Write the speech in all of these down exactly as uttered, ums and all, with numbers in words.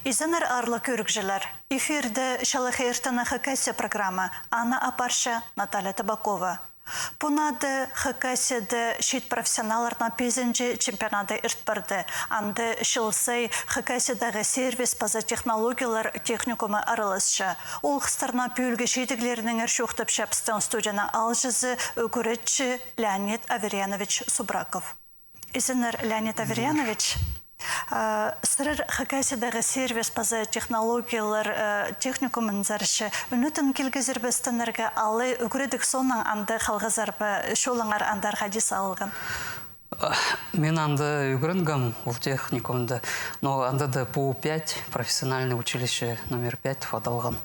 Изеннер, аарлығ кӧрігҷілер! Эфирде «Чалахай иртен» Хакасия программа, аны апарча Наталья Табакова. Пу наада Хакасияда чиит профессионалларның пизінҷі чемпионады ирт парды. Анда чыл сай Хакасиядағы сервис паза технологиялар техникумы араласча. Ол хыстарның пӧлгі чидіглерінеңер чоохтапча пістің студияның аалҷызы, ӱгретчі Леонид Аверьянович Субраков. Изеннер, Леонид Аверьянович. А, сірер Хакасиядағы сервис паза технологиялар, э, техникумынзар чи. Ӱнетін килгезербестенерге, алай ӱгредіг соонаң анда халғазар ба, чолыңар андар хайди салылған? А, мин анда ӱгренгем, ол техникумда. Но анда даа пу пять, профессиональное училище номер пять тіп адалған.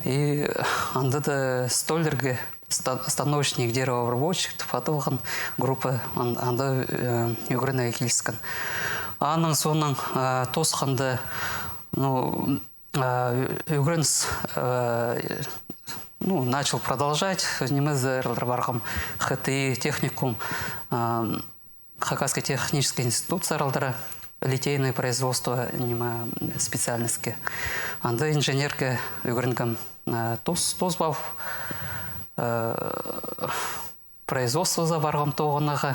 И анда даа столярға ста-, станочник, деревообработчик тіп адалған группа, ан-, анда, э, ӱгренерге киліскен. Аның соонаң, э, тоосханда, ну, э, ӱ-, ӱгреніс, э, ну, начал продолжать, ниме, зарлар парғам, ХТИ техникум, э, Хакасский технический институт саралдыра, литейное производство, ниме, специальностьке. Анда инженерге ӱгренгем, э, тоос, тоос пал, э, производствозар парғам тоғынарға,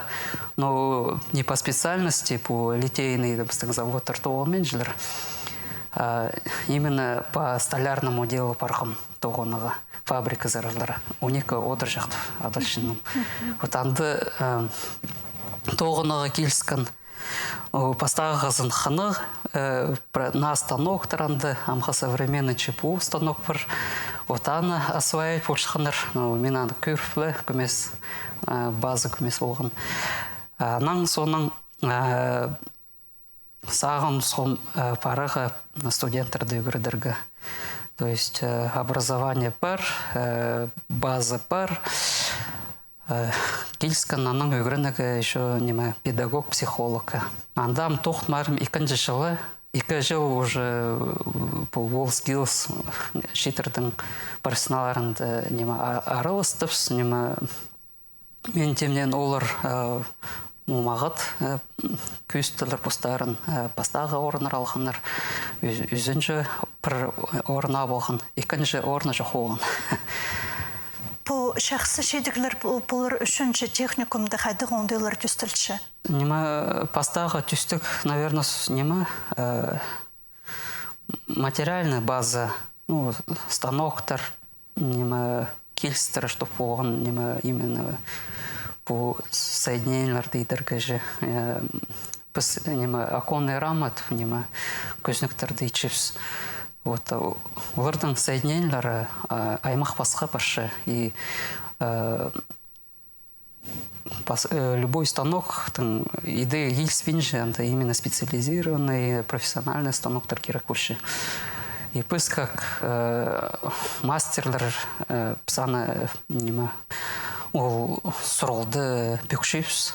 но не по специальности, пу литейный, допустим, заводтар тоғынминчалар, а именно по столярному делу парғам тоғынарға, фабриказар алар. Он ікі одырҷах тіп адалча. Вот анда, э, тоғынарға киліскен. О, пастағызын хынығ, э, пра-, наа станоктар анда, амғы современный ЧПУ станок пар. Вот аны осваивать полчатханнар. Ну, мин аны кӧріп ле, кӧмес, э, база кӧмес полған. Анаң соонаң, э, сағам сом, э, парарға студенттерді ӱгредерге. То есть, э, образование пар, э, база пар. Э, киліскен анаң ӱгренерге ещё, ниме, педагог-психолог. Анда ам тоғынмарым ікінҷі чылы, ікі чыл уже, э, пу WorldSkills чииттернің профессионалларында, ниме, а-, араластыбыс, ниме, мин тимнеен олар, э, омағат, э, кӧзіттілер постарын, э, пастағы орыннар алғаннар, ӱз-, ӱзінҷі пір орын алған, ікінҷі орын чох полған. Пу чахсы чидіглер пу-, пулар ӱчӱн чи техникумда хайдағ оңдайлар тӧстелче? Ниме, пастағы тӧстіг, наверное, с-, ниме, э, материальная база, ну, станоктар, ниме, килістер, чтоб полған, ниме, именно пу соединениелерді идерге чи, э, піс, ниме, оконная рама тіп, ниме, кӧзенектерді итчебіс. Вот, э, олардың соединениелері, э, аймах пасха парча. И, э, пас-, э, любой станоктың иди киліспинче, анда именно специализированный, профессиональный станоктар кирек полча. И піс как, э, мастерлер, э, піс аны, э, ниме, ол сурығларны пӧкчебіс.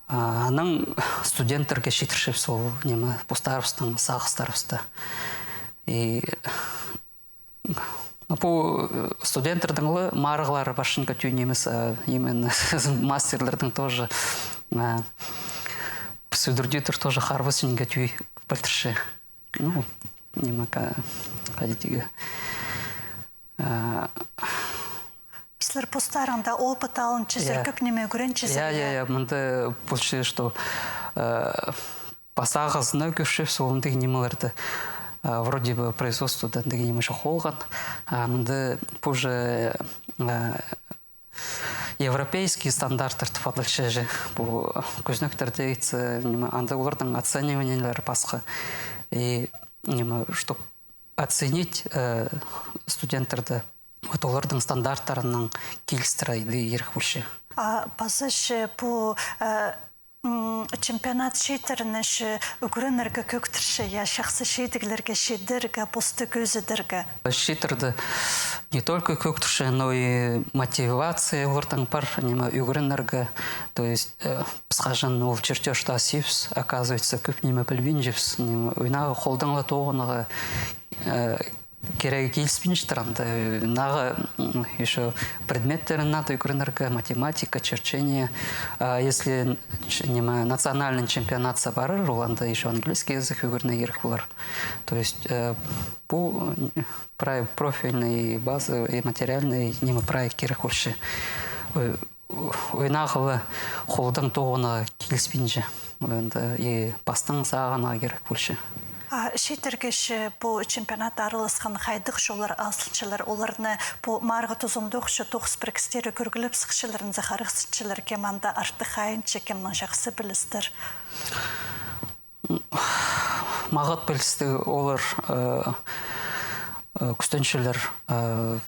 А, анаң студенттерге читірчебіс ол, ниме, постарыбыстың сағыстарыбысты. И, ну, пу, э, студенттернің ле марығлары парчатханға тӧӧй нимес, а именно мастерлернің тоже, а, піс ӱдӱртӱр тоже харбасчатханға тӧӧй полтырча. Ну, ниме, ка-, хайди тигі. А, сірер постарың даа опыт алынчазар, я, кӧп ниме ӱгренчезер, я, я, я, я, мында полча, что, э, пастағызын кӧрчебіс ол андағ нимелерні. А, вроде бы производствода андағ ниме чох полған. А мында пу же, а, европейский стандарттар тіп адалча чи. Пу кӧзенектерді итсе, ниме, анда олардың оцениваниелері пасха. И, ниме, чтоб оценить, э, студенттерді, вот олардың стандарттарынаң килістіре идерге кирек полча. А паза чи пу, э, м, чемпионат чииттерні чи ӱгренерге кӧктірче, я, чахсы чидіглерге читерге, посты кӧзідерге. Чииттерді не только кӧктірче, но и мотивация олардың пар, ниме, ӱгренерге. То есть, э, піс хаҷан ол чертёжты ысчабыс, оказывается, кӧп ниме пілбинчебіс, ниме, ойнағы холдаң ла тоғынарға, э, кирегі киліспинчеттір, анда, э, нағы, м, ещё предметтерін надо ӱгренерге, математика, черчение. А если, ч-, ниме, национальный чемпионатса парар, ол анда ещё английский язык ӱгренерге кирек полар. То есть, э, пу, м, прай профильный база и материальный, ниме, прай кирек полча. Э, ойнағлы холдаң тоғынарға киліспинче. Анда и пастаң сағынарға кирек полча. А чииттерге че пу чемпионатта араласхан хайдағ чоллар алысчалар, оларны пу марығ тузында ох че тоғыс пірігістері кӧргілеп сыхчалар, ниме харахсынчалар, кем анда артых хайынча, кемнең чахсы пілістер? Мағат пілістіг, олар, э, э, кӱстенчелер, э,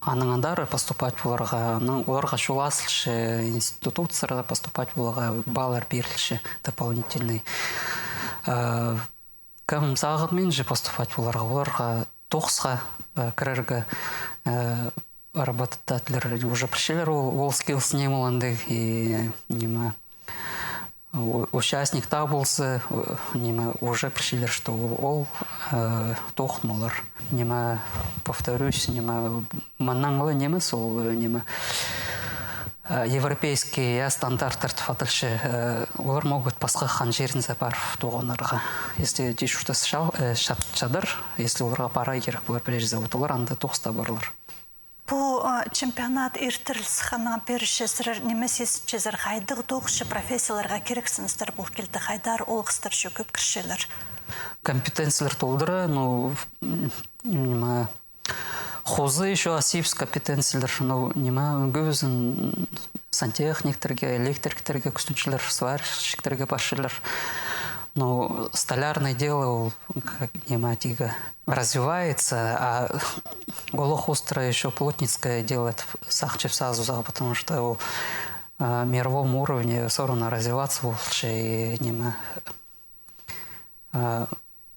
анаң андар поступать поларға, анаң оларға чол азылча, институтсар поступать поларға баллар пирілче дополнительный. Э, кем сағынминча поступать поларға, оларға тоғысха, э, кірерге, э, работодательлер уже пілчелер ол, ол скиллс ниме ол андағ, и ниме, у-, участник таа полза, у-, ниме, уже пілчелер, что ол, ол, э, тоғын полар. Ниме, повторюсь, ниме, мыннаң ла нимес ол, э, ниме, э, европейский, я, стандарттар тіп адалча, э, олар могут пасха хан чирінзер парып тоғынарға. Если дее чуртас чал-, э, чат-, чадар, если оларға парарға кирек полар пірее чир, вот олар анда тоғыс табарлар. Пу, а, чемпионат иртіріл сыхханнаң пеер че сірер ниме сизінчезер, хайдағ тоғыс че профессияларға кирексіністер пол килді, хайдар олғыстар че кӧп кірчелер? Компетенциялар толдыра, ну, м, ниме, хоза ещё асибыс компетенциялар, ну, ниме, ӱнгӱвізін сантехниктерге, электриктерге кӱстенчелер, сварщиктерге парчалар. Ну, столярное дело, ол, как, ниме, тигі развивается, а олох устра ещё плотницкое дело сағынчам сразу, потому что ол, э, мировом уровне всё равно развиваться полча и ниме, э,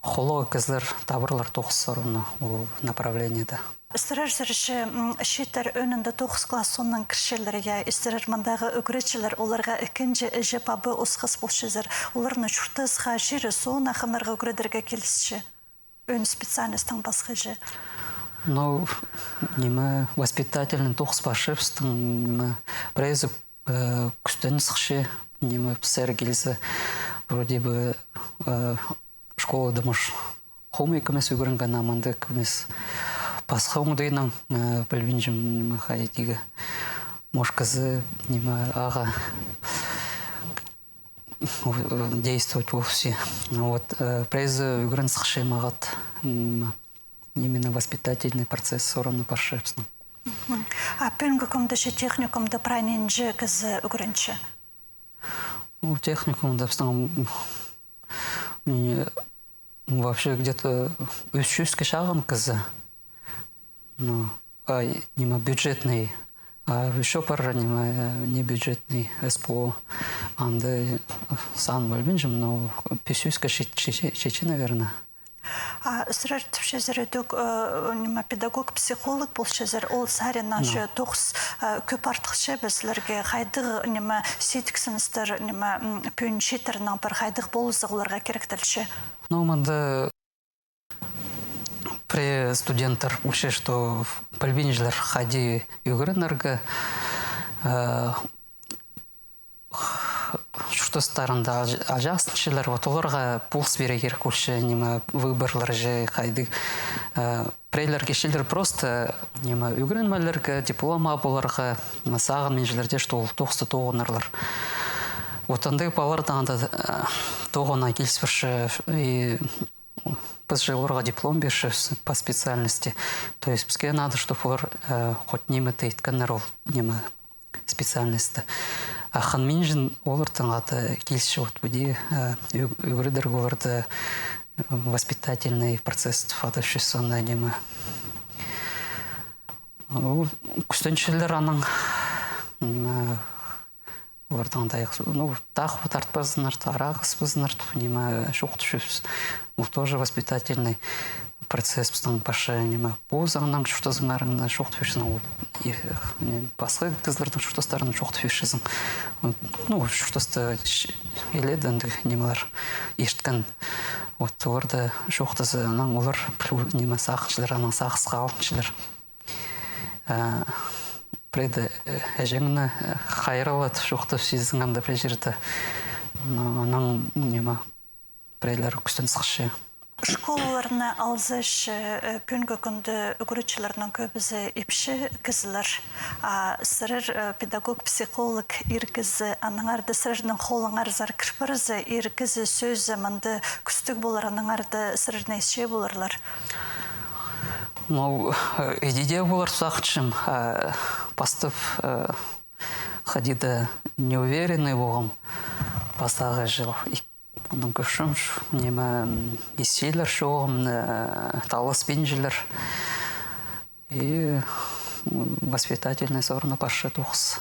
холох кізілер табарлар тоғыс всё равно ол направлениеде. Сірер, сірер че, м, чииттер ӧӧнінде тоғыс класс сооннаң кірчелер, я, и сірер мындағы ӱгретчілер, оларға ікінҷі іҷе-паба осхас полчазар, оларны чуртасха, чирі соонда хынарға ӱгредерге килісче. Ӧӧн специальностьтең пасха че. Ну, ниме, воспитательный тоғыс парча пістің, ниме, прайзы, э, кӱстен сыхча, ниме, пістерге килзе, вроде бы, э, школада, может, хомай кӧмес ӱгренген, а мында кӧмес пасха оңдайнаң, э, пілбинчем, ниме, хайди тигі. Может, кізі, ниме, ағаа действовать полча. Вот, э, прайзы ӱгрен сыхча мағат, м, именно воспитательный процесс всё равно парча пістің. Мгм. А пӱӱнгі кӱнде че техникумда прай нинҷе кізі ӱгренче? Ну, техникумда пістің, м, вообще где-то ӱс чӱске чағын кізі. Ну, а, ниме, бюджетный. А ещё пар, ниме, небюджетный, СПО. Анда сан пілбинчем, но пис чӱске чит-, чит-, читче, наверное. А сірер тіпчезер, ідӧк, э, ниме, педагог, психолог полчазар, ол саринаң че тоғыс, э, кӧп артылча ба сірерге, хайдағ, ниме, сидіксіністер, ниме, м, пӱӱн чииттернең пір хайдағ полызығ оларға киректелче? Ну, мында пірее студенттер полча, что пілбинчелер хайди ӱгренерге, э, чуртастарында аҷа-, аҷастынчалар, вот оларға полыс пирерге кирек полча, ниме, выборлар че хайдағ, э, піреелер килчелер просто, ниме, ӱгренмелерге, диплом алып аларға, ниме, сағынминчалар дее, что ол тоғысты тоғынарлар. Вот андағ палаларнаң анда, э, тоғынарға киліс парча, и піс же оларға диплом пирчебіс по специальности. То есть піске надо, чтоб олар, э, хоть ниме-де иткеннер ол, ниме, специальностьты. А хынминчең оларнаң ада килісче вот піди, э, ӱг-, ӱгредерге оларды, э, воспитательный процесс тіп адапча соны, ниме. Ол кӱстенчелер анаң, м, оларнаң тайых, ну, тағ тартпазыннар, араға ыспазыннар, ниме, чоохтапчабыс. Ол тоже воспитательный процесс пістің пасха, ниме, позыңнаң чуртазыңарыңны чоохтапчазың, ол, и, ниме, пасха кізілернің чуртастарынаң чоохтапчазың. Ну, чуртаста ч-, илееде андағ нимелер ирткен. Вот, оларны чоохтаза, анаң олар пілу-, ниме, сағынчалар, анаң сағысха алынчалар. А, пірее дее, э, іҷеңні, э, хайраллап, чоохтап сизінең анда пірее чирде. Но анаң, ниме, піреелер кӱстен сыхча. Школаларны алза, че, э, пӱӱнгі кӱнде ӱгретчілернің кӧбізі ипчі кізілер. А сірер, э, педагог, психолог, ир кізі, аннаңар даа сірернің холыңарзар кір парза, ир кізі сӧзі мында кӱстіг полар, аннаңар даа сірерні исче поларлар. Ну, э, иди дее полар, сағынчам, э, пастап, э, хайди даа неуверенный полғам пастағы чыл. Анаң кӧрчем, ниме, м, исчелер чоғым, э, таласпинчалар. И, м, воспитательный сорны парча тоғыс.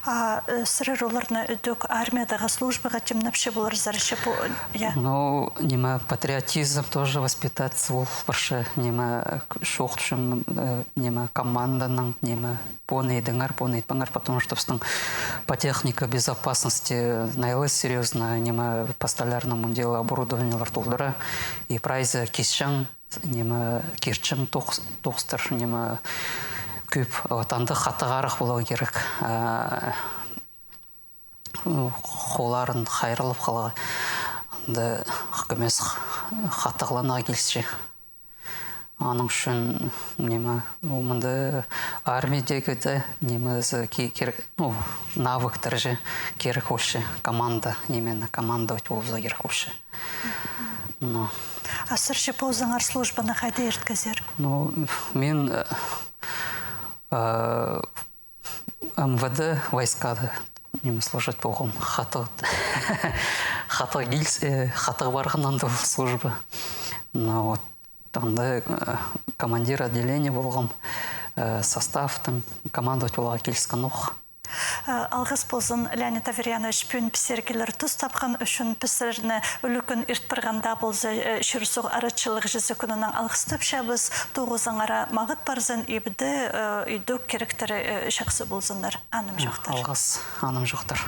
А, э, сірер оларны ідӧк армиядағы службаға тимнепче поларзар, че пу, я. Ну, ниме, патриотизм тоже воспитаться ол парча, ниме, к-, чоохтапчам, э, ниме, команданың, ниме, Поны идіңер, поны итпеңер, потому что пістің по технике безопасности найла серьёзно, ниме, по столярному делу оборудованиелер толдыра. И прайзы кисчең, ниме, кирчең тоғыс-, тоғыстар, ниме, кӧп. Вот, анда хатығарах поларға кирек. А, холларын хайраллап халарға. Анда кӧмес хатығланарға килісче. Аның ӱчӱн, ниме, ол мында армиядағы даа, ниме, ки-, кир-, ну, навыктар же кирек полча, команда, именно командовать полза кирек полча. Ну. А сірер позыңар службаны хайда ирткезер? Ну, мин, э, э, МВД войскада, ниме, служить полғам. Хатығ, хатығ киліс-, э, хатығ парған анда ол служба. Ну вот, анда, э, командир отделения полғам, э, составтың командовать поларға киліскен ох. Э, алғыс ползын, Леонид Аверьянович, пӱӱн піссер килер тус тапхан ӱчӱн. Піс сірерні ӱлӱкӱн ирт парғанда полза, э, чир-суғ аратчылығ чазы кӱнінең алғыстапчабыс. Тоғызыңар мағат парзын, ибде, э, идӧк киректері, э, чахсы ползыннар. Анымҷохтар. Алғыс, анымҷохтар.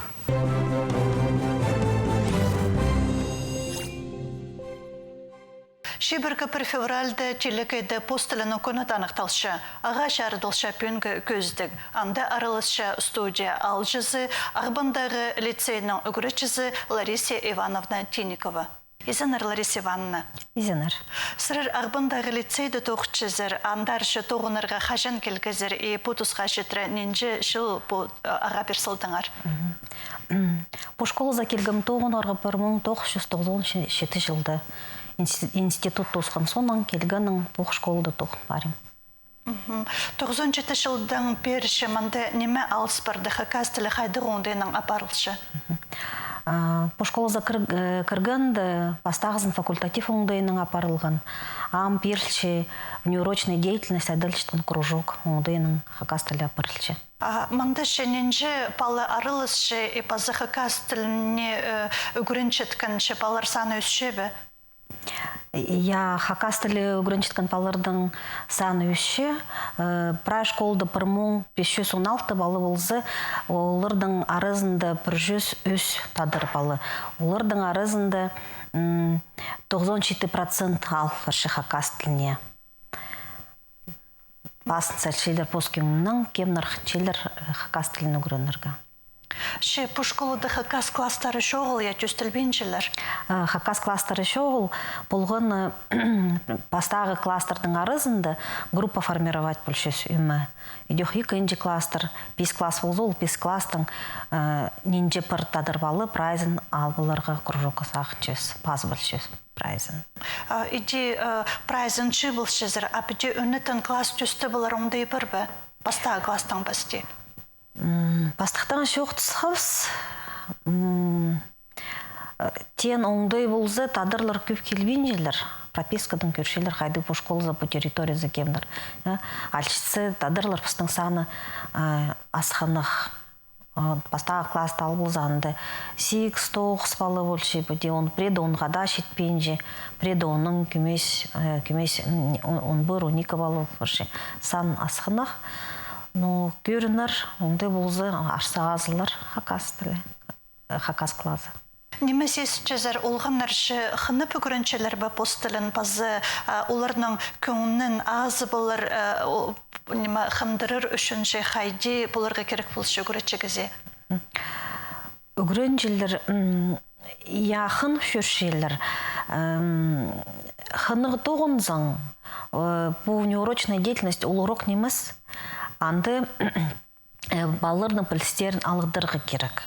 Чибіргі пір февральда телекейде пос тілінің кӱні таныхталча. Ағаа чарыдылча пӱӱнгі кӧзідіг. Анда араласча студия аалҷызы, Ағбандағы лицейнің ӱгретчізі Лариса Ивановна Тинникова. Изеннер, Лариса Ивановна. Изеннер. Сірер Ағбандағы лицейде тоғынчазар, андар че тоғынарға хаҷан килгезер и пу тусха читіре нинҷе чыл пу, э, ағаа пир салдыңар? Мгм. М, пу школазар килгем тоғынарға пір муң тоғыс чӱс тоғызон читі чылда. Инсти-, институт тоосхам соонаң килгеннең пу школада тоғын парим. Мгм. Тоғызон читі чылдаң пеер че мында ниме алыс парды, хакас тілі хайдағ оңдайнаң апарылча? Мгм. А, пу школазар кір-, э, кіргенде пастағызын факультатив оңдайнаң апарылған. Ам пирілче внеурочная деятельность, айдалчатхан кружок оңдайнаң хакас тілі апарылча. А мында че нинҷе пала араласча и паза хакас тіліне, э, ӱгренчеткен че палалар саны ӧсче бе? Я, хакас тілі ӱгренчеткен палаларның саны ӧсче. Э, прай школада пір муң пис чӱс он алты пала полза, оларның аразында пір чӱс ӱс тадар пала. Оларның аразында, м, тоғызон читі процент аал парча хакас тіліне. Пазын салчалар пос кӧңнінең, кемнер хынчалар, э, хакас тілін ӱгренерге. Че пу школада хакас класстары чоғыл, я, тӧстелбинчелер? Э, хакас класстары чоғыл, полған, э, пастағы класстарның аразында группа формировать полчабыс, ӧме. Идӧк ікінҷі класстар, пис класс полза, ол пис класстың, э, нинҷе пір тадар пала прайзын ал поларға кружокха сағынчабыс, пазып алчабыс прайзын. А, иди, э, прайзын чыып алчазар, а піди ӧнетін класс тӧстеп алар оңдай пар ба? Пастағы класстаң пасти. М, пастыхтаң чоохтасхабыс. М, э, теен оңдай полза, тадарлар кӧп килбинчелер. Пропискадаң кӧрчелер, хайдағ пу школазар, пу территориязар кемнер. Э, алчатса, тадарлар пістің саны, э, асхынах. А, пастағы класста ал полза, анда сигіс, тоғыс пала полча, піди он, пірееде онға даа читпинче, пірееде оннаң кӧмес, э, кӧмес, м, он, он пір, он ікі пала полча. Сан асхынах. Но кӧрінер, оңдай полза, арса азылар хакас тілі, э, хакас клазы. Ниме сизінчезер, олғаннар че хынып ӱгренчелер бе пос тілін, паза, а, оларның кӧңнін азыбалар, а, о, ниме, хындырар ӱчӱн че хайди поларға кирек полча ӱгретчі кізее? Ӱгренчелер, м, я, хынып чӧрчелер. М, хынығ тоғынзаң, э, пу внеурочная деятельность ол урок нимес. Анда, э, палаларның пілістерін алыдарға кирек.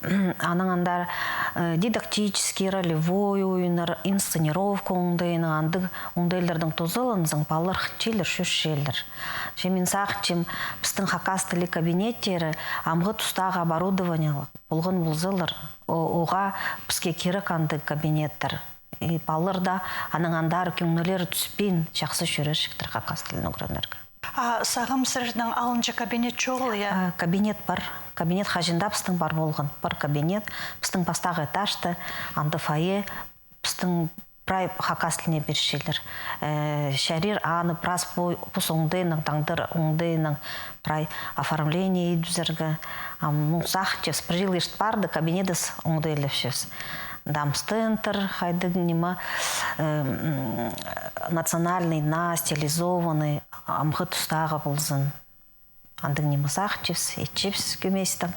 Анаң андар, э, дидактический, ролевой ойыннар, инсценировка оңдайынаң, андағ оңдайлардаң тузаланзаң, палалар хынчалар, чӧрчелер. Че мин сағынчам, пістің хакас тілі кабинеттері амғы тустағы оборудованиеліг полған ползалар, о-, оға піске кирек андағ кабинеттер. И палалар даа анаң андар кӧңнілері тӱспин, чахсы чӧрерҷіктер хакас тілін ӱгренерге. А сағам сірернің алынҷа кабинет чоғыл, я? А, кабинет пар. Кабинет хаҷан даа пістің пар полған. Пар кабинет. Пістің пастағы этажта, анда фойе, пістің прай хакас тіліне пирчелер. Э, чарир аны прас пу-, пус оңдайынаң, таңдар оңдайынаң прай оформление идібізерге. Ам, ну, сағынчабыс, пір чыл ирт парды, кабинетіс оңдайлапчабыс. Дам стендтер, хайдағ ниме, э, м, национальный на, стилизованный, амғы тустағы ползын. Андағ ниме сағынчабыс, итчебіс кӧместең.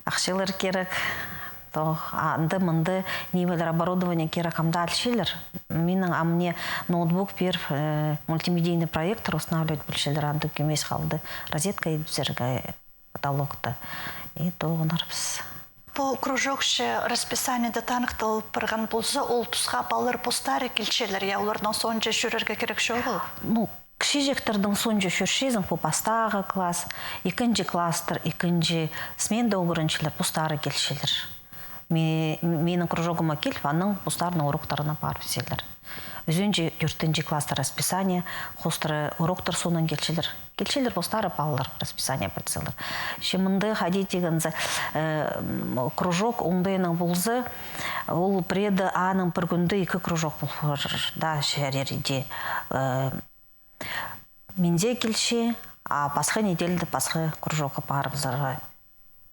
Ахчалар кирек. Тох, а, анда-мында нимелер, оборудование кирек, ам даа алчалар. Минің ам мына ноутбук пиріп, э, мультимедийный проектор устанавливать полчалар, андағ кӧмес халды. Розетка идібізерге потолокта. И тоғынарбыс. Пу кружок че расписаниеде таныхталып парған полза, ол тусха палалар постары килчелер, я, оларның соонҷа чӧрерге кирек чоғыл? Ну, кічіҷектернің соонҷа чӧрчезің, пу пастағы класс, ікінҷі класстар, ікінҷі сменада ӱгренчелер, постары килчелер. Ме-, минің кружогыма киліп, анаң постарының уроктарына парыбысчалар. Ӱзінҷі, тӧртінҷі класстар расписание, хоостыра уроктар соонаң килчелер. Килчелер постары палалар расписание пілчелер. Че мында хайди тигензе, э, м, кружок оңдайынаң полза, ол пірееде аның пір кӱнде ікі кружок пол парар даа чарир иди. Э, Минде килче, а пасха неделяда пасха кружокха парыбызарға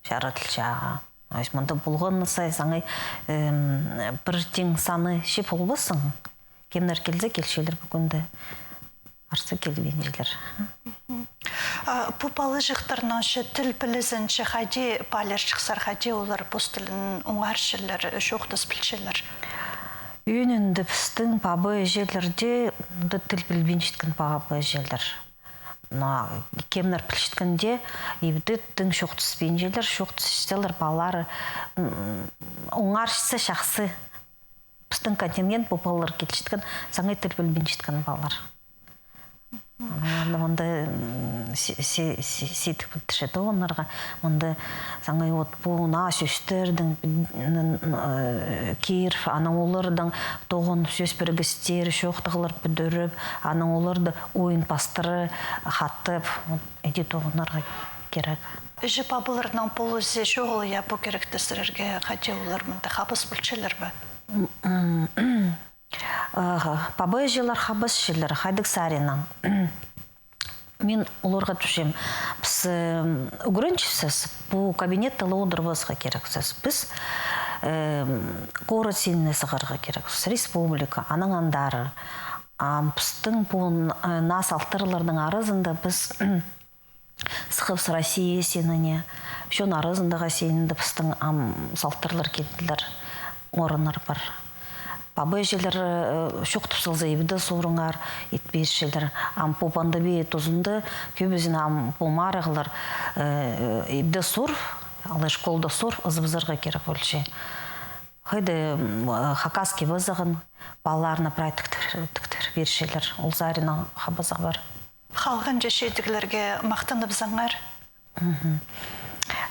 чарадылча. Ой, мында полған на сай саңай, эм, пір тиң саны чіли полбассың. Кемнер килзе, килчелер пу кӱнде. Арса килбинчелер. А, пу палаҷахтарның че тіл пілізін че хайди паалирҷыхсар, хайди олар пос тілін оңарчалар, чоохтас пілчелер? Ӧӧнінде пістің паба-іҷелерде мында тіл пілбинчеткен паба-іҷелер. Но кемнер пілчеткенде, ибде тың чоохтаспинчалар, чоохтасчалар, палалар, м, оңарча чахсы. Пістің контингент пу палалар килчеткен, саңай тіл пілбинчеткен палалар. Анда мында, м, си-, си-, си-, сидік пілдірче тоғынарға, мында саңай вот пу наа сӧстердең, м, э, кир, анаң олардаң тоғын сӧс пірігістер, чоохтағлар пӱдіріп, анаң оларды ойын пастыра хатап, вот, іди тоғынарға кирек. Іҷе-пабаларның полызы чоғыл, я, пу киректі сірерге хайди олар мында хабас полчалар ба? М, м, Ага, паба-іҷелер хабасчалар, хайдағ саринаң. Мин оларға тіпчем, піс, м, ӱгренчебіс, пу кабинетте ла одырбасха кирекпіс. Піс, м, город синіне сығарға кирекпіс, республика, анаң андар. Ам пістің пу н-, э, наа салтарларның аразында піс сығыбыс Россия синіне, чон аразындағы синінде пістің ам салтарлар килділер, орыннар пар. Паба-іҷелер, э, чоохтап салза, ибде сурыңар, ит пирчелер. Ам пу пандемия тузында кӧбізін ам пу марығлар, э, ибде сур, алай школда сур, ызыбызарға кирек полча. Хайди, м, хакас кип-азағын палаларына прай тіктір, тіктір пирчелер. Ол саринаң хабазығ пар. Халғанҷы чидіглерге махтаныбызаңар. Мгм.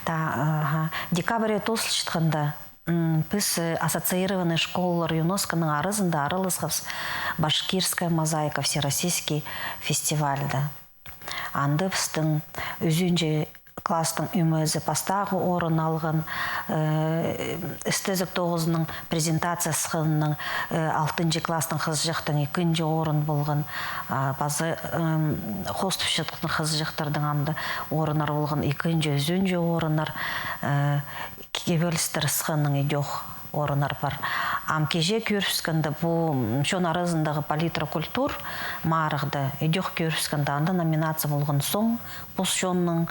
Та, аха. Декабрьде тоозылчатханда, м, піс, э, ассоциированный школалар ЮНЕСКО-ның аразында араласхабыс «Башкирская мозаика» всероссийский фестивальда. Анда пістің ӱзінҷі класстың ӧмезі пастағы орын алған, э, істезік тоғызының презентация сыхханнаң, э, алтынҷы класстың хызыҷахтың ікінҷі орын полған, а, паза, м, хоостапчатхан хызыҷахтарның анда орыннар полған, ікінҷі, ӱзінҷі орыннар, э, к-, кибелістер ысханның идӧк орыннар пар. Ам киҷе кӧрібіскенде, пу, м, чон аразындағы палитра культур марығда идӧк кӧрібіскенде, анда номинация полған сом, пос чонның,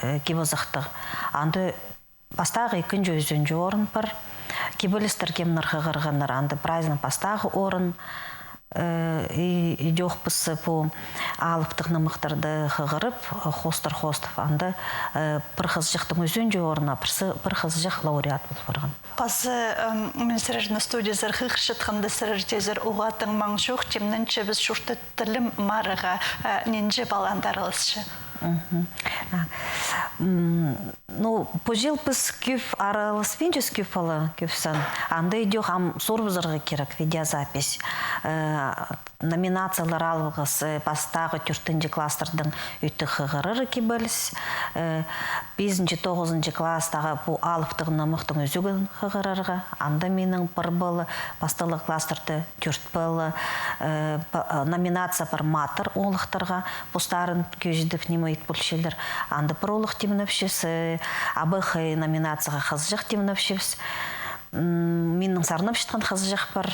э, кип-азахтығ. Анда пастағы, ікінҷі, ӱзінҷі орын пар. Кибелістер кемнер хығырғаннар, анда прайзының пастағы орын, э, и, идӧк піссе пу алыптығ нымахтарды хығырып, хоостар хоостап, анда, э, пір хызыҷахтың ӱзінҷі орны, пірсі, пір хызыҷах лауреат пол парған. Пазы, м, мин сірерні студиязар хығырчатханда, сірер тізер, уғаа тың маң чох, тимненчебіс чуртат тілім марығға, э, нинҷе пала анда араласча? Мгм. А, м, ну, пу чыл піс кӧп араласпинчабыс, кӧп пала, кӧп сан. Анда идӧк ам сурыбызарға кирек, видеозапись. Э, номинациялар алғыс, э, пастағы тӧртінҷі класстардаң ӧтіг хығырар кибеліс. Э, пизінҷі, тоғызынҷы класстағы пу алыптығ нымахтың ӱзӱгін хығырарға. Анда минің пір пала, пастағы класстарда тӧрт пала, э, па-, э, номинация пар матыр оолахтарға, постарын кӧзідіп, ниме ит полчалар. Анда пір оолах тимнепче, э, абахай номинацияға хызыҷах тимнепчебіс. М, минің сарнапчатхан хызыҷах пар.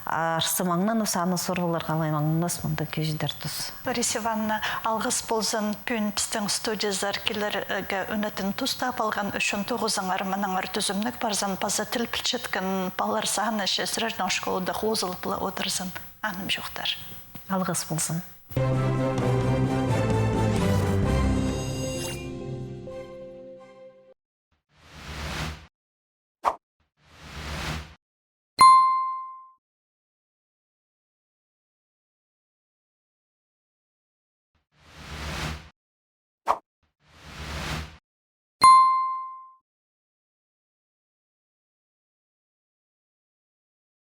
Арса маңнанып, саны сурыбаларға алай маңнанмас, мында кӧзідер тус. Лариса Ивановна, алғыс ползын, пӱӱн пістің студиязар килерге ӱнетін тус таап алған ӱчӱн. Тоғызыңар мынаңар тӱзімніг парзын, паза тіл пілчеткен палалар саны че сірернің школада хозылып ла одырзын. Анымҷохтар. Алғыс ползын.